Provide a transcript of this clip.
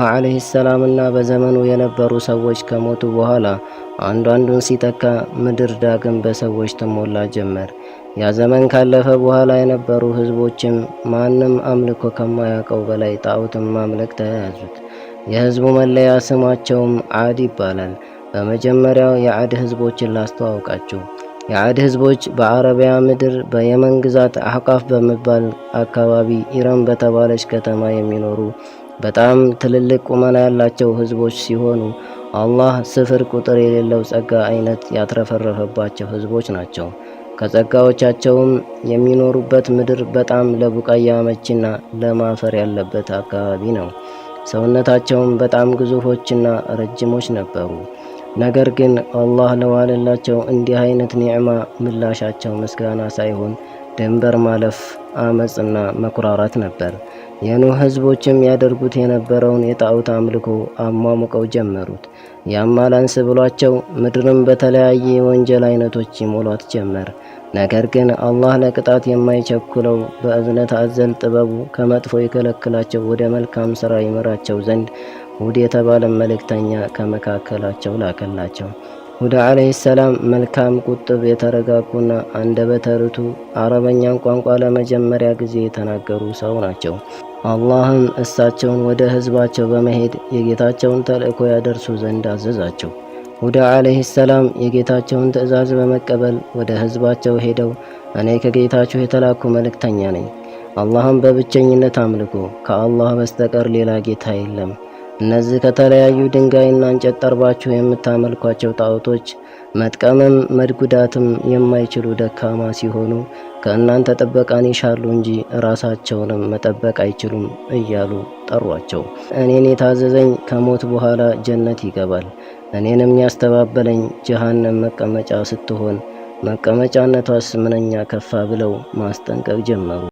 ዓለይሂ ሰላምና በዘመኑ የነበሩ ሰዎች ከሞቱ በኋላ አንዱ አንዱን ሲተካ ምድር ዳግም በሰዎች ትሞላ ጀመር። ያ ዘመን ካለፈ በኋላ የነበሩ ህዝቦችም ማንም አምልኮ ከማያውቀው በላይ ጣዖትን ማምለክ ተያያዙት። የህዝቡ መለያ ስማቸውም ዓድ ይባላል። በመጀመሪያው የዓድ ህዝቦችን ላስተዋውቃችሁ። የዓድ ህዝቦች በአረቢያ ምድር በየመን ግዛት አሕቃፍ በሚባል አካባቢ ኢረም በተባለች ከተማ የሚኖሩ በጣም ትልልቅ ቁመና ያላቸው ህዝቦች ሲሆኑ አላህ ስፍር ቁጥር የሌለው ጸጋ አይነት ያትረፈረፈባቸው ህዝቦች ናቸው። ከጸጋዎቻቸውም የሚኖሩበት ምድር በጣም ለቡቃያ አመቺና ለም አፈር ያለበት አካባቢ ነው። ሰውነታቸውም በጣም ግዙፎችና ረጅሞች ነበሩ። ነገር ግን አላህ ለዋለላቸው እንዲህ አይነት ኒዕማ ምላሻቸው ምስጋና ሳይሆን ድንበር ማለፍ፣ አመፅና መኩራራት ነበር። የኑህ ህዝቦችም ያደርጉት የነበረውን የጣዖት አምልኮ አሟሙቀው ጀመሩት። ያም አላንስ ብሏቸው ምድርም በተለያየ የወንጀል አይነቶች ይሞሏት ጀመር። ነገር ግን አላህ ለቅጣት የማይቸኩለው በእዝነት አዘል ጥበቡ ከመጥፎ የከለክላቸው ወደ መልካም ስራ ይመራቸው ዘንድ ሁድ የተባለ መልእክተኛ ከመካከላቸው ላከላቸው። ሁድ ዓለይሂ ሰላም መልካም፣ ቁጥብ፣ የተረጋጉና አንደበተ ርቱዕ አረበኛን ቋንቋ ለመጀመሪያ ጊዜ የተናገሩ ሰው ናቸው። አላህም እሳቸውን ወደ ህዝባቸው በመሄድ የጌታቸውን ተልእኮ ያደርሱ ዘንድ አዘዛቸው። ሁዳ ዓለይሂ ሰላም የጌታቸውን ትዕዛዝ በመቀበል ወደ ህዝባቸው ሄደው እኔ ከጌታችሁ የተላኩ መልእክተኛ ነኝ፣ አላህም በብቸኝነት አምልኩ፣ ከአላህ በስተቀር ሌላ ጌታ የለም። እነዚህ ከተለያዩ ድንጋይና እንጨት ጠርባችሁ የምታመልኳቸው ጣዖቶች መጥቀምም መጉዳትም የማይችሉ ደካማ ሲሆኑ ከእናንተ ጥበቃን ይሻሉ እንጂ ራሳቸውንም መጠበቅ አይችሉም እያሉ ጠሯቸው። እኔን የታዘዘኝ ከሞት በኋላ ጀነት ይገባል። እኔንም ያስተባበለኝ ጀሃነም መቀመጫ ስትሆን መቀመጫነቷስ ምንኛ ከፋ ብለው ማስጠንቀቅ ጀመሩ።